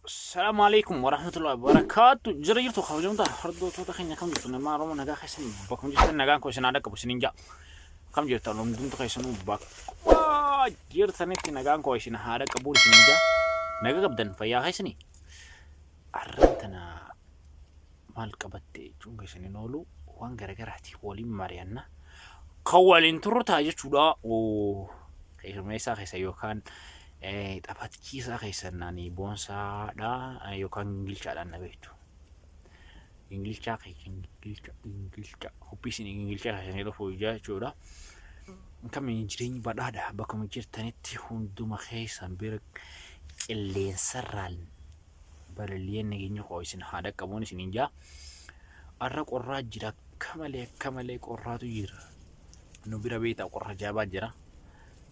Assalamu alaikum warahmatullahi wabarakatuh. Jira jirtu kabajamtoota hordoftoota keenya kam jirtu nama Oromoo nagaa keessan bakkuma jirtan nagaan koo isin haa dhaqqabu isiniin ja'a. Kam jirtan hundumtu keessanuu bakkuma jirtanitti nagaan koo isin haa dhaqqabu isiniin ja'a. Naga qabdan fayyaa keessanii. Arraan tana maal qabatte jechuun keessan hin oolu waan garagaraati waliin mari'anna. Kan waliin turru ta'a jechuudha. Keessummeessaa keessa yookaan taphachiisaa keessan ani boonsaadha yookaan gingilchaadhaan na beektu. Gingilchaa keessa gingilcha gingilcha qophii isin gingilchaa keessanii dhufu jechuudha. Kamiin jireenyi badhaadha bakkuma jirtanitti hunduma keessan bira qilleensarraan balaliyeen nageenya koo isin haa dhaqqabuun isiniin jaa. Arra qorraa jira akka malee akka malee qorraatu jira. Nu bira beektaa qorra jabaa jira.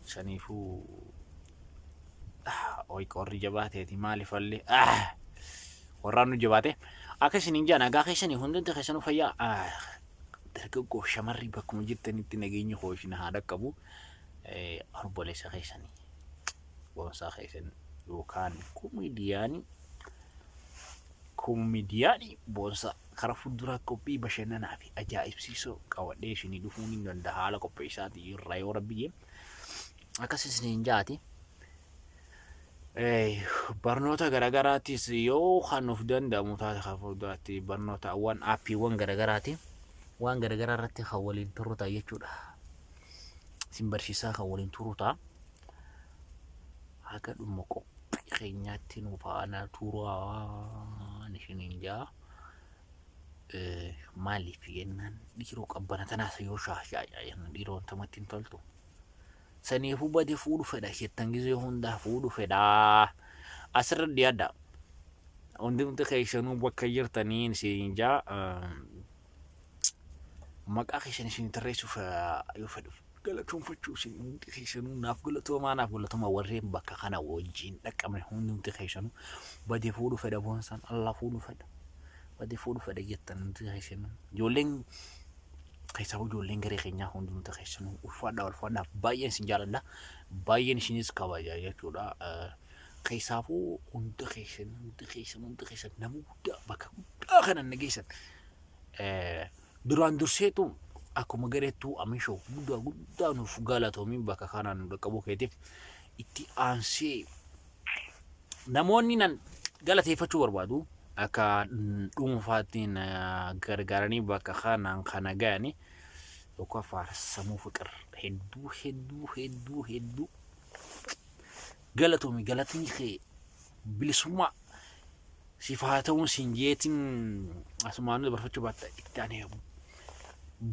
Saniifuu oyi qorri jabaa ta'eeti maaliifallee qorraan nu jabaate. Akka isiniin jaa nagaa keessanii hundumti keessanuu fayyaa dargaggoo shamarri bakkuma jirtanitti nageenya koo isin haa dhaqqabu. Obboleessa keessanii. Boonsaa keessan yookaan komeediyaanii komeediyaanii boonsaa karaa fuulduraa qophii bashannanaa fi ajaa'ibsiisoo qabadhee isinii dhufuu ni danda'a haala qopheessaatii irraa yoo rabbi jee akkas isiniin jaati. Barnoota garagaraattis yoo kan nuuf danda'amu taate kan fuulduraatti barnootawwan aappiiwwan garagaraati waan garagaraa irratti kan waliin turru ta'a jechuudha. Isin barsiisaa kan waliin turru ta'a. Haga dhuma qophii keenyaatti nu faana turaan isiniin jaa. Maaliif jennaan dhiiroo qabbana tanaas yoo shaashaa jenna dhiiroo namatti hin toltu. Saniifuu bade fuudhu fedha jettan gizee hundaa fuudhu fedha. Asirra dhiyaadha. Hundumti keessanuu bakka jirtaniin isiniin jaa. Maqaa keessan isin tarreessuuf yoo fedhu galatoomfachuu isin hundi keessanuu naaf galatoomaa naaf galatoomaa warreen bakka kana wajjin dhaqqabne hundumti keessanuu badee fuudhu fedha boonsaan Allah fuudhu fedha badee fuudhu fedha jettan hundi keessanuu ijoolleen keessaa ijoolleen garee keenyaa hundumti keessanuu ulfaadhaa ulfaadhaa baay'een isin jaaladha baay'een isinis kabaja jechuudha keessaafuu hunda keessan hundi keessan hundi keessan nama guddaa bakka guddaa kana na geessan Duraan durseetu akkuma gareettuu Amiishoo guddaa guddaa nuuf galatoomi bakka kanaan nu dhaqqabuu keetiif itti aansee namoonni nan galateeffachuu barbaadu akka dhuunfaatti na gargaaranii bakka kanaan kana gayanii tokkoffaa Samuu Fiqir hedduu hedduu hedduu hedduu galatoomi galatni kee bilisummaa siif haa ta'uun siin jeetiin asumaan dabarfachuu baatta itti aanee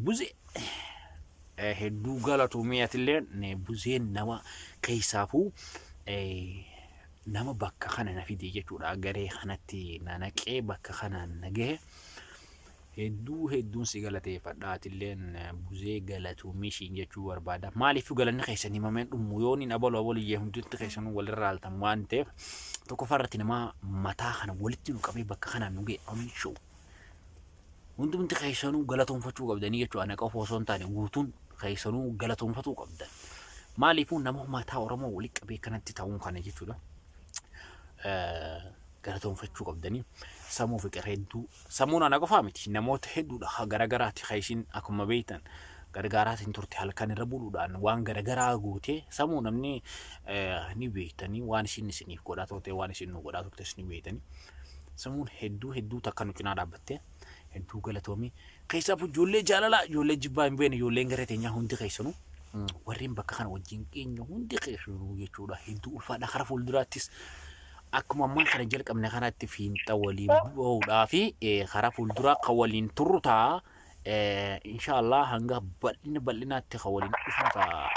buzee hedduu galatoomii atillee buzeen nama keessaafuu nama bakka kana na fide jechuudha garee kanatti na naqee bakka kanaan na gahe Hedduu hedduun si galateeffadha atilleen buzee galatoomii siin jechuu barbaada. Maaliif galanni keessan himameen dhumu yoon hin abalu abalu jee hundumti keessanuu walirra haaltan waan ta'eef tokkoffaa irratti nama mataa kana walitti nu qabee bakka kanaan nu ga'e Amiin Show. Hundumti keessanuu galatoomfachuu qabdanii jechuudha. Ana qofa osoo hin taane guutuun keessanuu galatoomfatuu qabdan. Maaliifuu nama mataa Oromoo walitti qabee kanatti ta'uun kana jechuudha. Galatoomfachuu qabdanii samuu fiqir hedduu Sammuun ana qofaa miti namoota hedduudha ka garagaraati ka isin akkuma beektan gargaaraatiin turte halkan irra buluudhaan waan garagaraa gootee samuu namni ni beektanii waan isin isiniif godhaa turte waan isin nu godhaa turtes ni beektanii sammuun hedduu hedduu takka nu cinaa dhaabbatte hedduu galatoomii keessaaf ijoollee jaalalaa ijoollee jibbaa hin beekne ijoolleen garee teenyaa hundi keessanuu warreen bakka kana wajjin keenya hundi keessanuu jechuudha hedduu ulfaadha kara fuulduraattis Akkuma ammaan kana jalqabne kanatti fiinxa waliin bahuudhaa fi karaa fuulduraa kan waliin turru ta'a. Inshaallah hanga bal'ina bal'inaatti kan waliin dhufnu ta'a.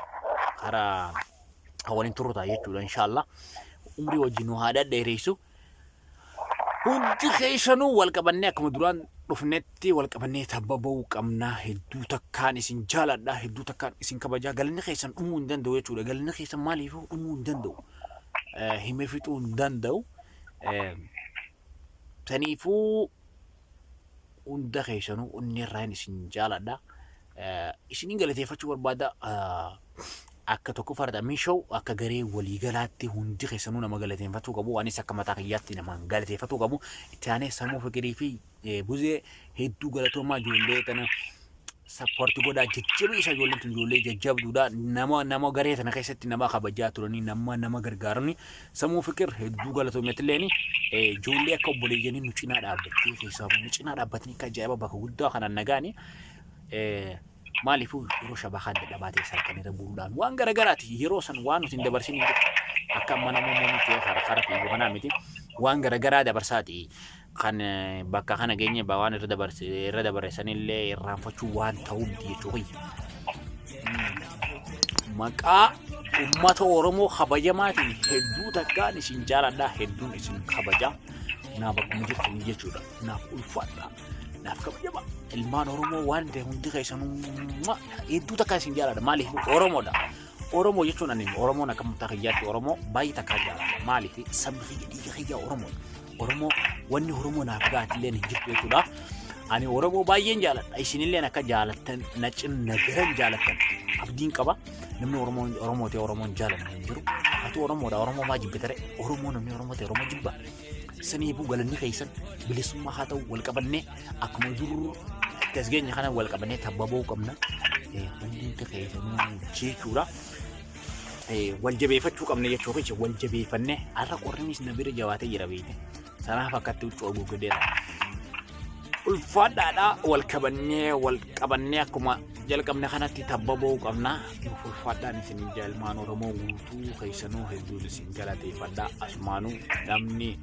Karaa kan waliin turru ta'a jechuudha inshaallah. Umrii wajjin nu haa dhadheeressu. Hundi keessanuu wal qabannee akkuma duraan dhufnetti wal qabannee tabba bahuu qabna. Hedduu takkaan isin jaaladha. Hedduu takkaan isin kabajaa. Galanni keessan dhumuu hin danda'u jechuudha. Galanni keessan maaliifuu dhumuu hin danda'u. Himee fixuu hin danda'u. Saniifuu hunda keessanuu onnee irraan isin jaaladha. Isinin galateeffachuu barbaada. Akka tokkoffaadha Mishoo akka garee waliigalaatti hundi keessanuu nama galateeffatuu qabu. Anis akka mataa kiyyaatti namaan galateeffatuu qabu. Itti aanee Samuu Fiqirii fi Buzee hedduu galatoomaa ijoollee tana sappoorti godhaa jajjabeessa ijoolleen tun ijoollee jajjabduudha. Nama nama garee tana keessatti nama kabajaa turanii nama nama gargaarani. Samuu Fiqir hedduu galatoomeetilleen ijoollee akka obboleeyyanii nu cinaa dhaabbattee keessaa nu cinaa dhaabbatanii akka ajaa'iba bakka guddaa kanaan nagaani. Maaliifuu yeroo shabakaan dadhabaa ta'e salkan irra bu'uudhaan waan garagaraati yeroo san waan nuti hin dabarsin hin jiru. Akka amma nama moonii ta'e kara kara fiigu kanaa miti waan garagaraa dabarsaati kan bakka kana geenye waan irra dabarse irra dabarre sanillee irraanfachuu waan ta'uu miti jechuu kiyya. Maqaa uummata Oromoo kabajamaatiin hedduu takkaan isin jaaladha hedduun isin kabaja naaf akkuma jirtanii jechuudha naaf ulfaadha. Naaf kabajama ilmaan Oromoo waan ta'e hundi keessanuu hedduu takka isin jaaladha. Maaliif Oromoodha. Oromoo jechuun ani Oromoon akka mataa kiyyaatti Oromoo baay'ee takka jaaladha. Maaliif sabni kiyya dhiiga kiyya Oromoodha. Oromoo wanni Oromoo naaf gaatillee hin jirtu jechuudha. Ani Oromoo baay'een jaaladha. Isinilleen akka jaalattan na cin na garan jaalattan abdiin qaba. Namni Oromoo Oromoo ta'e Oromoon jaalanne hin jiru. Ati Oromoodha Oromoo maa jibbitare Oromoo namni Oromoo ta'e Oromoo jibba. Saniifuu galanni keessan bilisummaa haa ta'u wal qabannee akkuma dur itti as geenye kana wal qabannee tabba ba'uu qabna. Hundumti keessanuu jechuudha. Wal jabeeffachuu qabna jechuu keessa wal jabeeffannee har'a qorrinis na bira jabaatee jira beekte. Sanaaf akkatti huccuu haguuggadeera. Ulfaadhaadhaa wal kabannee wal qabannee akkuma jalqabne kanatti tabba ba'uu qabna. Nuuf ulfaadhaan isin jaalmaan Oromoo guutuu keessanuu hedduun isin galateeffadha. Asumaanuu namni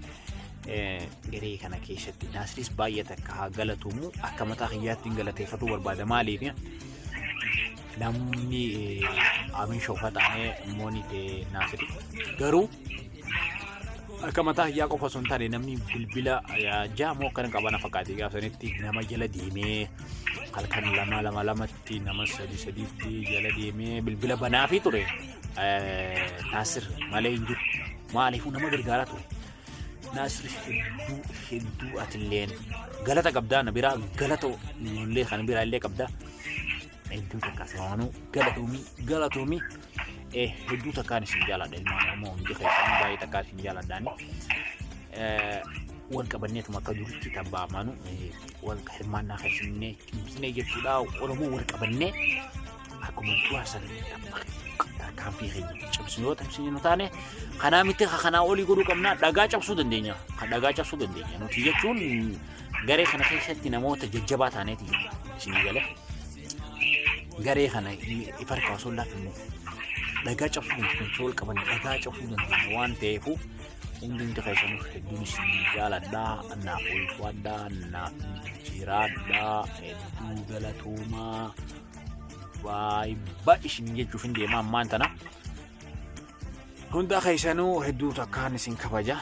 garee kana keessatti Naasiriis baay'ee takka haa galatuumu akka mataa kiyyaatti hin galateeffatuu barbaada maaliif namni amiin shoofa taanee mooni ta'e Naasiri garuu akka mataa kiyyaa qofa osoo hin taane namni bilbila jaamoo akkana qabana fakkaate gaafsanitti nama jala deemee halkan lama lama lamatti nama sadi sadiitti jala deemee bilbila banaafii ture Naasir malee hin jiru. Maaliifuu nama gargaaraa ture. Naasir hedduu hedduu atilleen galata qabdaa na biraa galata ijoollee kana biraa illee qabdaa. Hedduu takka sawaanuu galatoomii galatoomii hedduu takkaan isin jaaladha ilmaan Oromoo hundi keessanii baay'ee takkaan isin jaaladhaani. Wal qabanneetuma akka duritti tabbaamaanu wal hirmaannaa keessannee cimsinee jechuudha Oromoo wal qabannee akkuma duraa sana tarkaanfii keenya cimsinu yoo cimsinu taane kanaa miti kanaa olii godhuu qabna dhagaa cabsuu dandeenya dhagaa cabsuu dandeenya nuti jechuun garee kana keessatti namoota jajjabaa taaneeti isinii galee garee kana ifa harkaa osoo hin laafinnu dhagaa cabsuu dandeenya wal qabanne dhagaa cabsuu dandeenya waan ta'eefu hundumti keessanuu hedduun isin jaaladha naaf ulfaadha naaf jiraadha hedduu galatoomaa baay'ee isin jechuuf hin deema ammaan tana. Hunda keessanuu hedduu takkaan isin kabaja.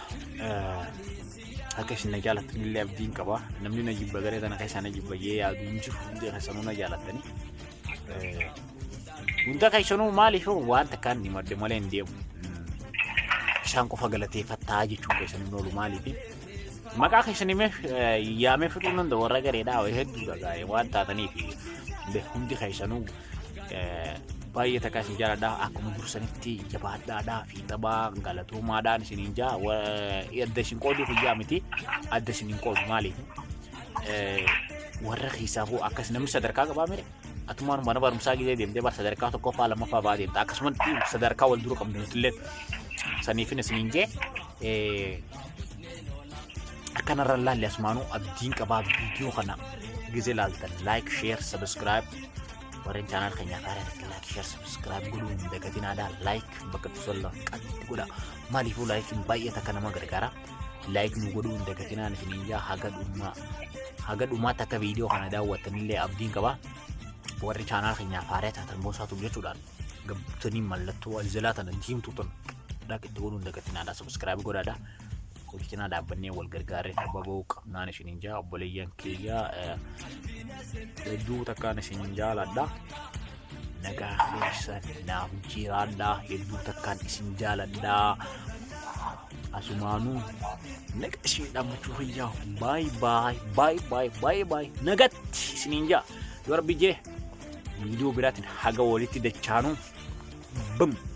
Akka isin na jaalattan illee abdiin qaba. Namni na jibba garee tana keessaa na jibba jee yaadu hin jiru. Hundi keessanuu na jaalattani. Hunda keessanuu maaliif waan takkaan ni madde malee hin deemu. Isaan qofa galateeffattaa jechuun keessan hin oolu maaliif. Maqaa keessan himee yaamee fixuu nan warra gareedhaa hedduudha gaa'ee waan taataniif hundi keessanuu baay'ee takka isin jaaladha akkuma dursanitti jabaadhaadhaa fi taphaa galatoomaadhaan isiniin jaa adda isin qooduu kiyyaa miti adda isin hin qoodu maaliif warra keessaafuu akkas namni sadarkaa qabaa mire atumaan mana barumsaa gisee deemtee bar sadarkaa tokkoffaa lammaffaa ba'aa deemta akkasumatti sadarkaa wal dura qabnu nutillee saniifin isiniin jee akkanarra laalle asumaanuu abdiin qabaa viidiyoo kana gisee laaltan like share subscribe warreen channel keenyaaf haaraa ta'an like share subscribe godhuu hin dagatinaadha like bakka itti qalbitti godha maaliifuu laayikiin baay'ee takka nama gargaara like nu godhuu hin dagatinaan isiniin jaa haga dhumaa haga dhumaatti akka viidiyoo kana daawwattanillee abdiin qaba warri channel keenyaaf haaraa taatan boosaatu jechuudhaan gabtanii mallattoo aljalaa tana diimtuu tana dhaq itti godhuu hin dagatinaadha subscribe godhaadha. Hojii cinaa dhaabbannee wal gargaarree tabba ba'uu qabnaan isiniin jaa obboleeyyan kiyya hedduu takkaan isin jaaladha. Nagaa keessan naaf jiraadha hedduu takkaan isin jaaladha. Asumaanuu naga isin dhaammachuu fayyaa baay baay baay baay baay baay nagatti isiniin jaa yoo rabbi jee viidiyoo biraatiin haga walitti dachaanuu. Bum.